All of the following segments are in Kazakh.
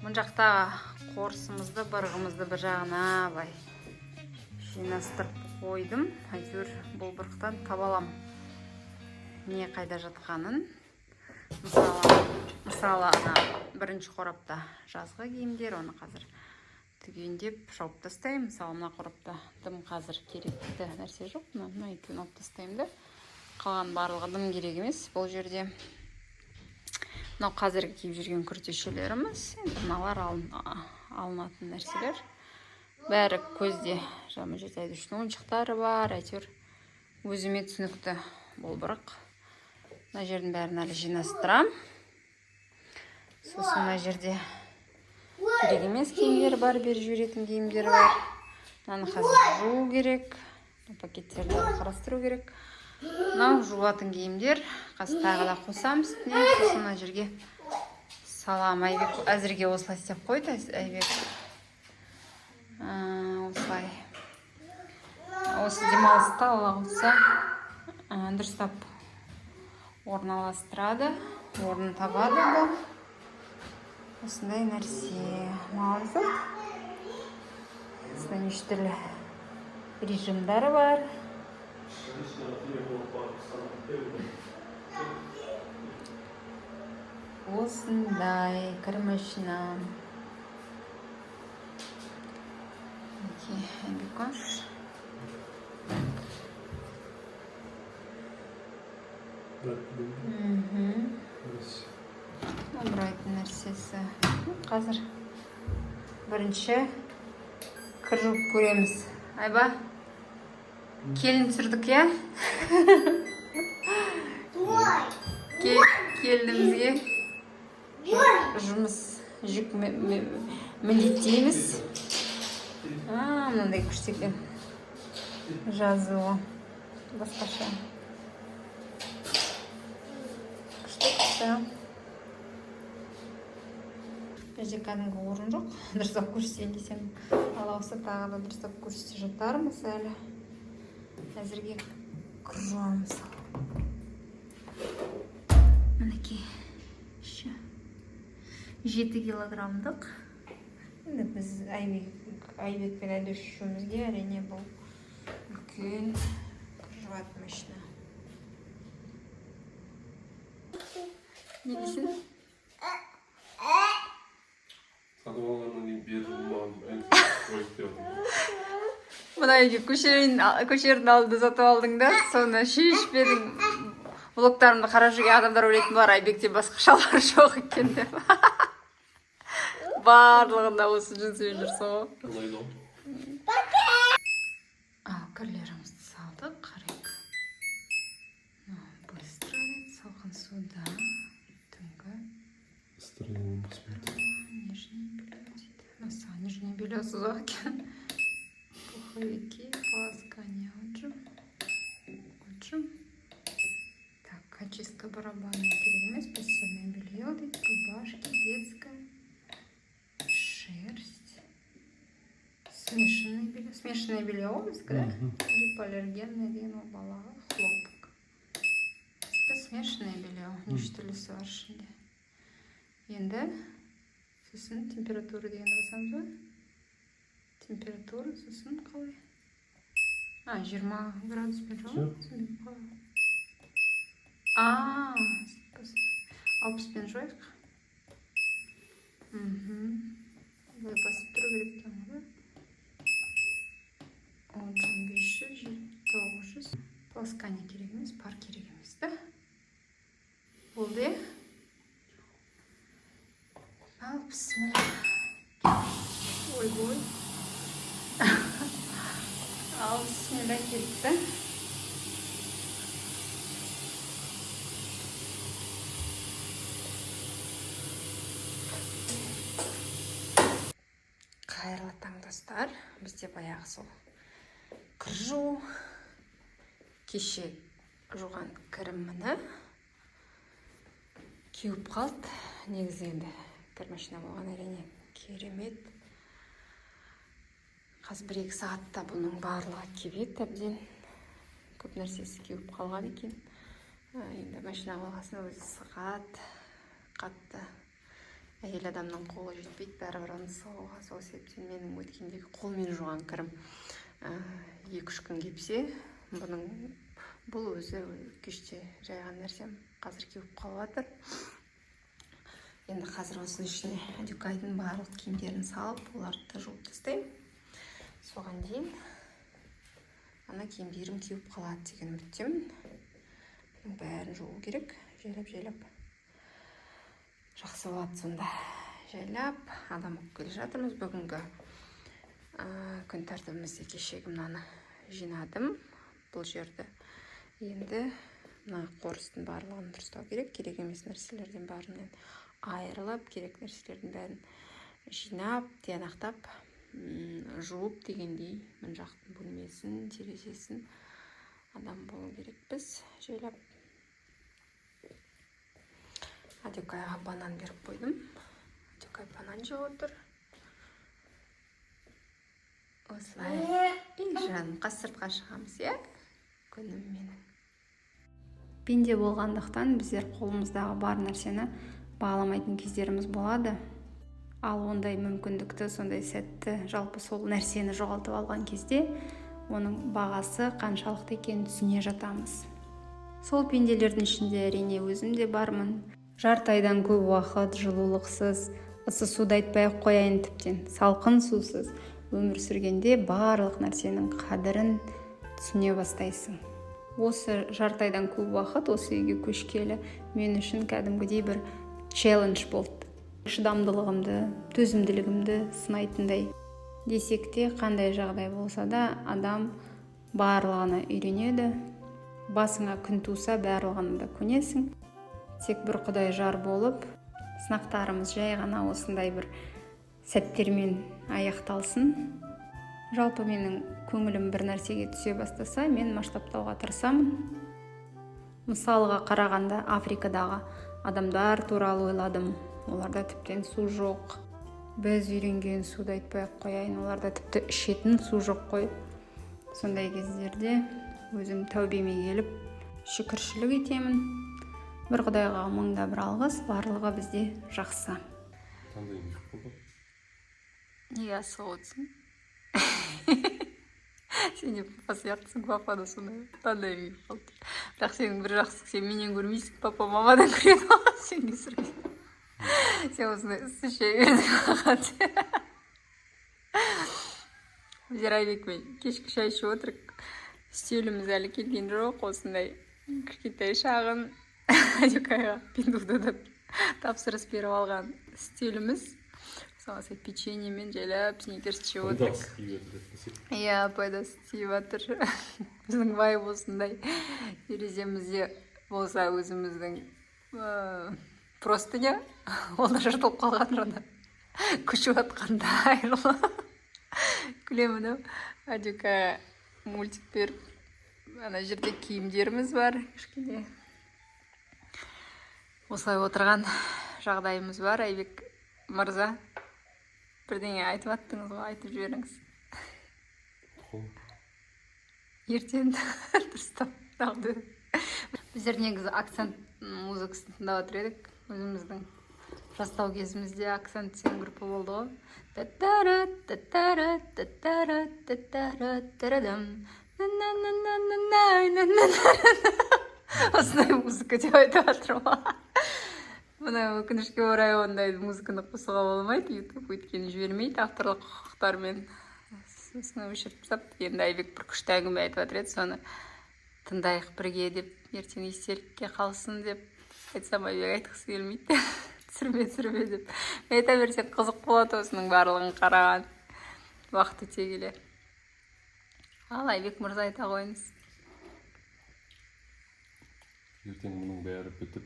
Мына жақта қорсымызды, бырғымызды бір жағына былай жинастырып қойдым. Әйтеуір бұл бұрықтан таба алам не қайда жатқанын. Мысалы, ана бірінші қорапта жазғы киімдер, оны қазір түгендеп жауып тастаймын. Мысалы, мына қорапта дым қазір керекті нәрсе жоқ. Мына екеуін алып тастаймын да. Қалған барлығы дым керек емес бұл жерде. Мынау қазіргі киіп жүрген күртешелеріміз, енді мыналар алынатын нәрселер. Бәрі көзде. Жаңа мына жерде Айдоштың ойыншықтары бар, әйтеуір өзіме түсінікті бұл бұрық. Мына жердің бәрін әлі жинастырам. Сосын мына жерде керек емес киімдер бар, беріп жіберетін киімдер бар. Мынаны қазір жуу керек. Пакеттерді қарастыру керек. Мынау жуылатын киімдер. Қазір тағы да қосамыз үстіне. Сосын мына жерге салам. Айбек әзірге осылай істеп қойды. Айбек осылай. Осы демалыста, Алла қаласа, дұрыстап орналастырады, орнын табады бұл. Осындай нәрсе. Маған осындай неше түрлі режимдары бар. Осындай кір машина. Мінекей, Айбекош. Бұрайтын нәрсесі. Қазір бірінші кір жуып көреміз. Айба, келін түсірдік, иә? Келінімізге жұмыс жүк міндеттейміз. А, мынандай күшті екен. Жазуы басқаша. Күшті, күшті. Бізде кәдімгі орын жоқ. Дұрыстап көрсетейін десем, Алла қаласа, тағы да дұрыстап көрсете жатармыз әлі. Әзірге кір жуамыз. Мінекей, еще 7 килограммдық. Енді біз Айбек пен Айдош үшеумізге, әрине, бұл үлкен кір жуатын машина. Не дейсің? Сатып алғаннан кейін бері маған қойып деп. Мына үйге көшердің алдында сатып алдың да, соны шешпедің. Влогтарымды қарап жүрген адамдар ойлайтын болар, Айбекте басқа шалбар жоқ екен деп. Барлығында осы джинсымен жүрсің ғой. Ұнайды ғой. Ал кірлерімізді салдық, қарайық. Мынау быстро дейді, салқын суда, түнгі. Нижнее белье дейді. Мәссаған, нижнее белье ұзақ екен. Пуховики, полоскание, отжим. Отжим. Так, очистка барабана керек емес, постельное белье дейді, рубашки, детская, шерсть, смешанное белье. Смешанное белье ғой біздікі, да? Гипоаллергенный деген, ол балаға, хлопок. Біздікі смешанное белье, неше түрлісі бар ішінде. Енді сосын температура дегенді басамыз ба? Температура, сосын қалай? А, 20 градуспен жуамыз? Түсінбей қалай? А, 60-пен жуайық. Былай басып тұру керек екен ғой, да? 10 500, 900. Полоскание керек емес, пар керек емес, да? Болды, иә? Ал, бісміллә. Ойбой. Ал, бісміллә, кетті. Қайырлы таң, достар. Бізде баяғы сол кір жуу. Кеше жуған кірім міне кеуіп қалды. Негізі енді кір машина болған, әрине, керемет. Қазір 1-2 сағатта бұның барлығы кебеді әбден. Көп нәрсесі кеуіп қалған екен. Енді машина болғасын, өзі сығады қатты. Әйел адамның қолы жетпейді бәрібір ыдыс алуға. Сол себептен менің өткендегі қолмен жуған кірім 2-3 күн кепсе, бұның бұл өзі кеште жайған нәрсем қазір кеуіп қалып жатыр. Енді қазір осының ішіне Адюкайдың барлық киімдерін салып, оларды да жуып тастаймын. Соған дейін ана киімдерім кеуіп қалады деген үміттемін. Бұның бәрін жуу керек, жайлап-жайлап. Жақсы болады сонда. Жайлап адам болып келе жатырмыз. Бүгінгі күн тәртібімізде кешегі мынаны жинадым, бұл жерді. Енді мына қорыстың барлығын дұрыстау керек. Керек емес нәрселерден бәрінен айырылып, керек нәрселердің бәрін жинап, тиянақтап, жуып дегендей, мына жақтың бөлмесін, терезесін адам болу керекпіз жайлап. Адюкайға банан беріп қойдым. Адюкай банан жеп отыр. Осылай. Ей, жаным, қазір сыртқа шығамыз, иә? Күнім менің. Пенде болғандықтан біздер қолымыздағы бар нәрсені бағаламайтын кездеріміз болады. Ал ондай мүмкіндікті, сондай сәтті, жалпы сол нәрсені жоғалтып алған кезде оның бағасы қаншалықты екенін түсіне жатамыз. Сол пенделердің ішінде әрине өзім де бармын. Жарты айдан көп уақыт жылулықсыз, ысы суды айтпай ақ қояйын, тіптен салқын сусыз өмір сүргенде барлық нәрсенің қадірін түсіне бастайсың. Осы жарты айдан көп уақыт осы үйге көшкелі мен үшін кәдімгідей бір челлендж болды. Шыдамдылығымды, төзімділігімді сынайтындай. Десек те, қандай жағдай болса да адам барлығына үйренеді. Басыңа күн туса, барлығына да көнесің. Тек бір Құдай жар болып, сынақтарымыз жай ғана осындай бір сәттермен аяқталсын. Жалпы менің көңілім бір нәрсеге түсе бастаса, мен масштабтауға тырысамын. Мысалға қарағанда Африкадағы адамдар туралы ойладым. Оларда тіптен су жоқ. Біз үйренген суды айтпай ақ қояйын, оларда тіпті ішетін су жоқ қой. Сондай кездерде өзім тәубеме келіп шүкіршілік етемін. Бір Құдайға мыңда бір алғыс, барлығы бізде жақсы. Қандай күйіп қалды? Неге асығып отырсың? Сен де папа сияқтысың, папа да сондай таңдайым күйіп қалды. Бірақ сенің бір жақсысы, сен менен көрмейсің, папа мамадан көреді ғой, сен не сүрген. Сен осындай ыссы шай бердің маған. Біздер Айбекпен кешкі шай ішіп отырық. Үстеліміз әлі келген жоқ, осындай кішкентай шағын Адюкайға Пиндуодуодан тапсырыс беріп алған үстеліміз. Соған сәт печеньемен жайлап Сникерс жеп отырық. Пайдасы тиіп жатыр десек. Иә, пайдасы тиіп жатыр. Біздің вайб осындай. Тереземізде болса өзіміздің простыня, ол да жыртылып қалған жаңа. Көшіп жатқанда айырылып. Күлемін ау. Адюка мультик беріп, ана жерде киімдеріміз бар кішкене. Осылай отырған жағдайымыз бар. Айбек мырза, бірдеңе айтып аттыңыз ғой, айтып жіберіңіз. Қол. Ертең дұрыстап тағы. Біздер негізі Акцент музыкасын тыңдап отыр едік. Өзіміздің жастау кезімізде Акцент деген группа болды ғой. Та-та-ра, та-та-ра, та-та-ра, та-та-ра, тарадам. На-на-на-на-на-на, на-на-на-на. Осындай музыка деп айтып жатырмын ғой. Мына өкінішке орай ондай музыканы қосуға болмайды, Ютуб өйткені жібермейді авторлық құқықтармен. Сосын өшіріп тастапты. Енді Айбек бір күшті әңгіме айтып жатыр еді, соны тыңдайық бірге деп, ертең естелікке қалсын деп айтсам, Айбек айтқысы келмейді. Түсірме, түсірме деп. Мен айта берсем қызық болады осының барлығын қараған уақыт өте келе. Ал Айбек мырза, айта қойыңыз. Ертең мұның бәрі бітіп,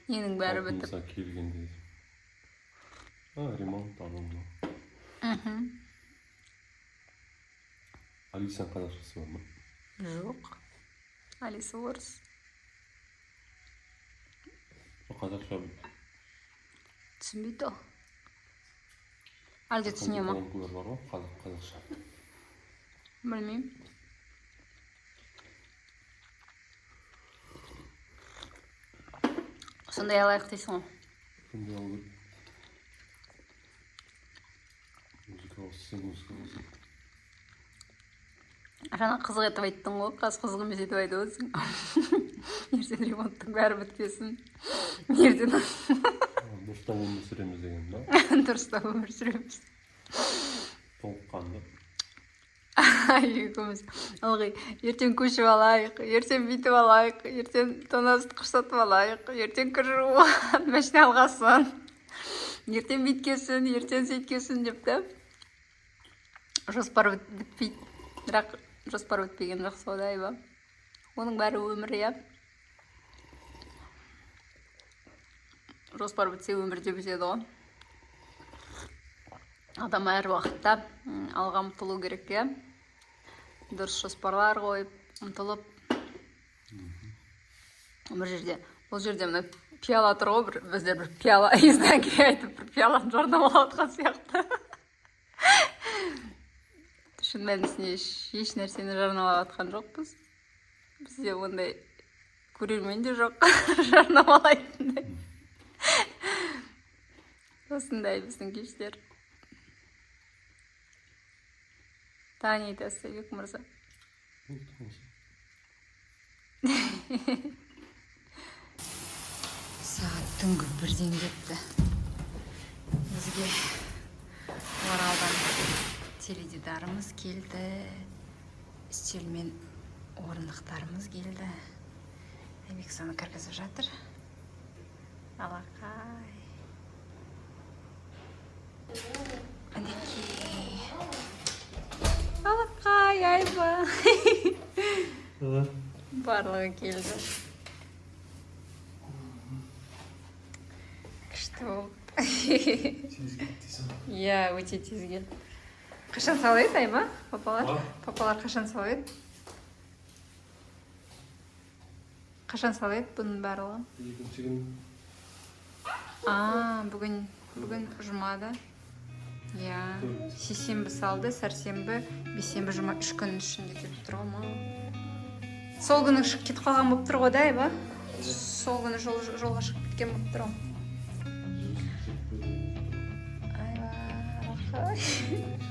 Ненің бәрі бітіп? Қалпымызға келгенде. Ремонт анау мынау. Алисаның қазақшасы бар ма? Жоқ. Алиса орыс. Қазақша Түсінбейді ол. Әлде түсіне ма? Колонкалар бар ғой, қазақша. Білмеймін. Сондай алайық дейсің ғой. Күнде алу керек. Музыка ауысса, музыка ауысады. Жаңа қызық етіп айттың ғой, қазір қызық емес етіп айтып отырсың. Ертең ремонттың бәрі бітпесін, ертең. Дұрыстап өмір сүреміз деген ба? Дұрыстап өмір сүреміз. Толыққанды. Екеуміз ылғи ертең көшіп алайық, ертең бүйтіп алайық, ертең тоңазытқыш сатып алайық, ертең кір жууға машина алғасын, ертең бүйткесін, ертең сөйткесін деп та жоспар бітпейді. Бірақ жоспар бітпеген жақсы ғой да, айба, оның бәрі өмір, иә. Жоспар бітсе, өмір де бітеді ғой. Адам әр уақытта алға ұмтылу керек, иә, дұрыс жоспарлар қойып, ұмтылып. Бір жерде, бұл жерде мына пиала тұр ғой, бір біздер бір пиала изнанки айтып, бір пиаланы жарнамалап жатқан сияқты. Шын мәнісінде еш нәрсені жарнамалап жатқан жоқпыз, бізде ондай көрермен де жоқ жарнамалайтындай. Осындай біздің кештер. Тағы не айтасыз, Айбек мырза? Болды, осы. Сағат түнгі 1-ден кетті. Бізге Оралдан теледидарымыз келді, үстел мен орындықтарымыз келді. Айбек соны кіргізіп жатыр. Алақай, мінекей, алақай, айба, барлығы келді. Күшті болды. Тез кетті дейсің. Иә, өте тез келді. Қашан салып еді, айба, папалар? А? Папалар қашан салып еді, қашан салып еді бұның барлығын? Екінші күн. А, бүгін жұма да, иә. Сейсенбі салды, сәрсенбі, бейсенбі, жұма, 3 күннің ішінде келіп тұр ғой. Ма, сол күні шығып кетіп қалған болып тұр ғой да, айба? Сол күні жолға шығып кеткен болып тұр ғой. Айба, рахат.